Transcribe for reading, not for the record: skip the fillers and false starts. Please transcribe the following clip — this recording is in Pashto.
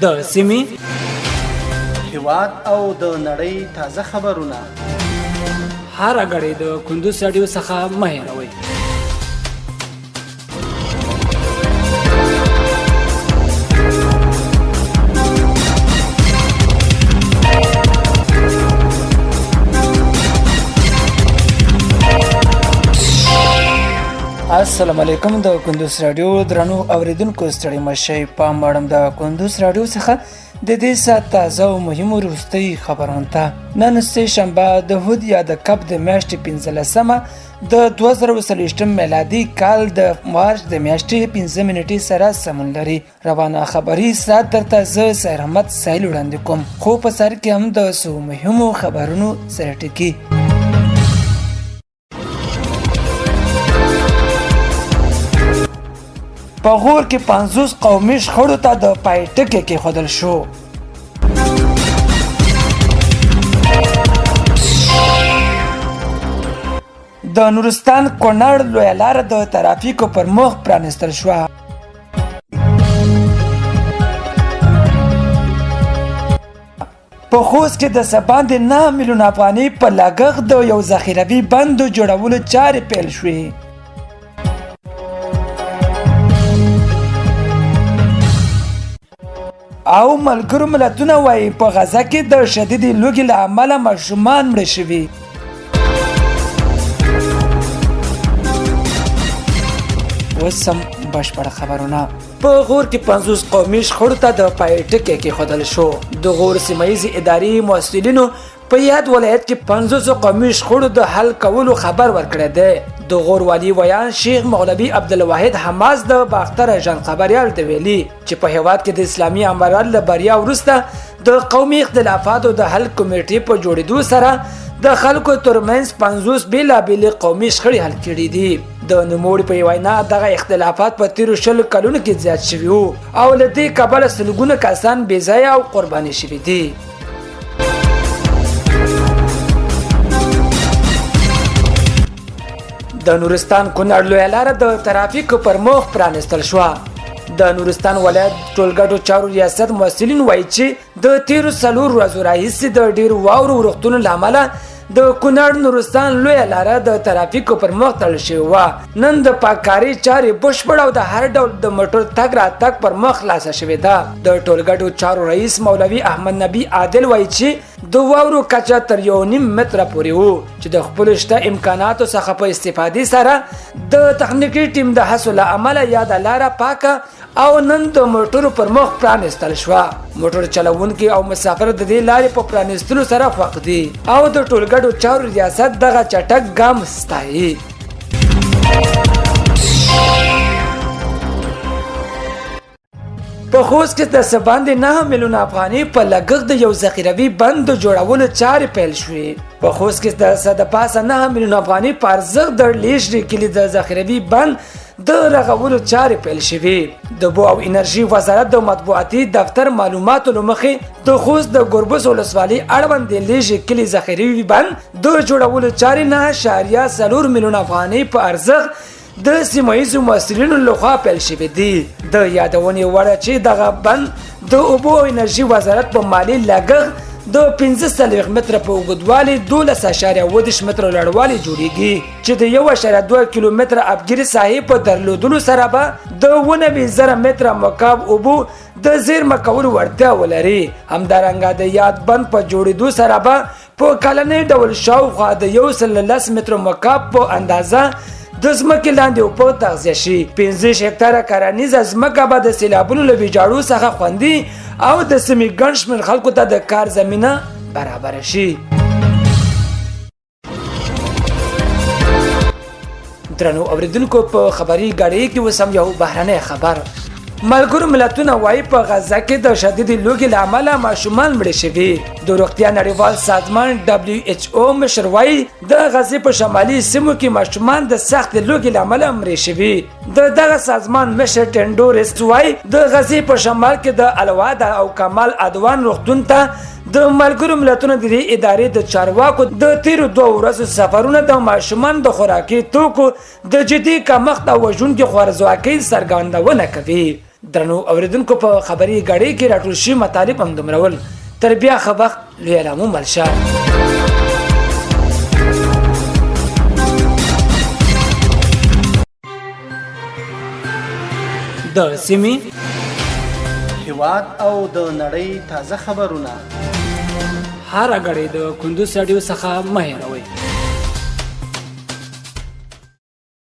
د سیمې، هیواد او د نړۍ تازه خبرونه هره ګړۍ د کندوز راډیو څخه مه هېروئ. السلام علیکم د کندوز راډیو درنو اوریدونکو، ستړي مشه پام اړم د کندوز راډیو څخه د دې ساعت تازه او مهمو وروستۍ خبرونو ته. نن سه شنبه د هود یا د کب د میاشتې 15مه د 2024 میلادي کال د مارچ د میاشتې 5 نیټې سره سمون لري. روانه خبري ساعت درته زه سیر احمد سایل وړاندې کوم، خو په سر کې هم د څو مهمو خبرونو سره ټکي. په غور کې 50 قومي شخړو ته د پای ټکی کېښودل شو. د نورستان کونړ لویه لاره د ترافیکو پر مخ پرانیستل شوه. په خوست کې د څه باندې 9 میلیونه افغانۍ په لګښت د یو ذخیروي بند د جوړولو چارې پیل شوې. او ملګرو ملتونه وایي په غزه کې د شدیدې لوږې له امله ماشومان مړه شوي. اوس هم بشپړ خبرونه. په غور کې 50 قومي شخړو ته د پای ټکی کېښودل شو. د غور سیمه ییزې ادارې مسؤلینو په یاد ولایت کې 50 قومي شخړو د حل کولو خبر ورکړی دی. د غور والي ویاند شیخ مولوي عبدالواحد حماس د باختر اژانس خبریال ته ویلي چې په هیواد کې د اسلامي امارت له بریا وروسته د قومي اختلافاتو د حل کمیټې په جوړېدو سره د خلکو ترمنځ 50 بېلابېلې قومي شخړې حل کړې دي. د نوموړي په وینا دغه اختلافات په تېرو 20 کلونو کې زیات شوي وو او له دې کبله سلګونه کسان بې ځایه او قرباني شوي دي. د نورستان کونړ لویه لاره د ترافیکو پر مخ پرانیستل شوه. د نورستان ولایت ټولګټو چارو ریاست مسؤلین وایي چې د تېرو 4 ورځو راهیسې د ډېرو واورو ورښتونو له امله د کونړ نورستان لویه لاره د ترافیکو پر مخ تړل شوې وه. نن د پاککارۍ چارې بشپړ او د هر ډول د موټر تګ راتګ پر مخ خلاصه شوې ده. د ټولګټو چارو رئیس مولوي احمد نبي عادل وایي چې د واورو کچه تر 1.5 متره پورې وو چې د خپلو شته امکاناتو څخه په استفادې سره د تخنیکي ټیم د هڅو له امله یاده لاره پاکه او نن د موټرو پر مخ پرانیستل شوه. موټر چلوونکي او مسافر د دې لارې په پرانیستلو سره خوښ دي او د ټولګټو چارو ریاست دغه چټک ګام ستایي. په خوست کې د څه باندې 9 میلیونه افغانۍ په لګښت د یو ذخیروي بند د جوړولو چارې پیل شوې. په خوست کې د څه د پاسه 9 میلیونه افغانۍ په ارزښت د لیږدې کلي د ذخیروي بند د رغولو چارې پیل شوې. د اوبو او انرژي وزارت د مطبوعاتي دفتر معلوماتو له مخې د خوست د ګربز ولسوالۍ اړوند د لیږې کلي ذخیروي بند د جوړولو چارې 9.4 میلیونه افغانۍ په ارزښت د سیمه ییزو مسؤلینو لخوا پیل شوې دي. د یادونې وړ چې دغه بند د اوبو او انرژي وزارت په مالي لګښت د 45 متره په اوږدوالي 12.37 متره لوړوالي جوړیږي چې د 1.2 کیلومتره ابګیري ساحې په درلودلو سره به د 97,000 متره مکعب اوبو د زیرمه کولو وړتیا ولري. همدارنګه د یاد بند په جوړېدو سره به په کلنۍ ډول شاوخوا د 110 مترو مکعب په اندازه د ځمکې لاندې اوبه تغذیه شي. 25 هکتاره کرنیزه ځمکه به د سیلابونو له ویجاړو څخه خوندي او د سیمې ګڼ شمېر خلکو ته د کار زمینه برابره شي. درنو اوریدونکو، په خبري ګړۍ کې اوس هم یو بهرنی خبر. ملګرو ملتونه وایي په غزه کې د شدیدې لوږې له امله ماشومان مړه شوي. د روغتیا نړیوال سازمان WHO مشر وایي د غزې په شمالي سیمو کې ماشومان د سختې لوږې له امله مړه شوي. د دغه سازمان مشر ټینډورس وایي د غزې په شمال کې د الواده او کمال ادوان روغتون ته د ملګرو ملتونو د دې ادارې د چارواکو د تیرو دوو ورځو سفرونه د ماشومان د خوراکي توکو د جدي کمښت او وژونکي خوارځواکۍ څرګندونه کوي. درنو اوریدونکو، په خبري ګړۍ کې راټول شوي مطالب هم دومره ول. تر بیا ښه وخت، لوی الله مو مل شه. د سیمې، هیواد او د نړۍ تازه خبرونه هره ګړۍ د کندوز راډیو څخه مه هېروئ.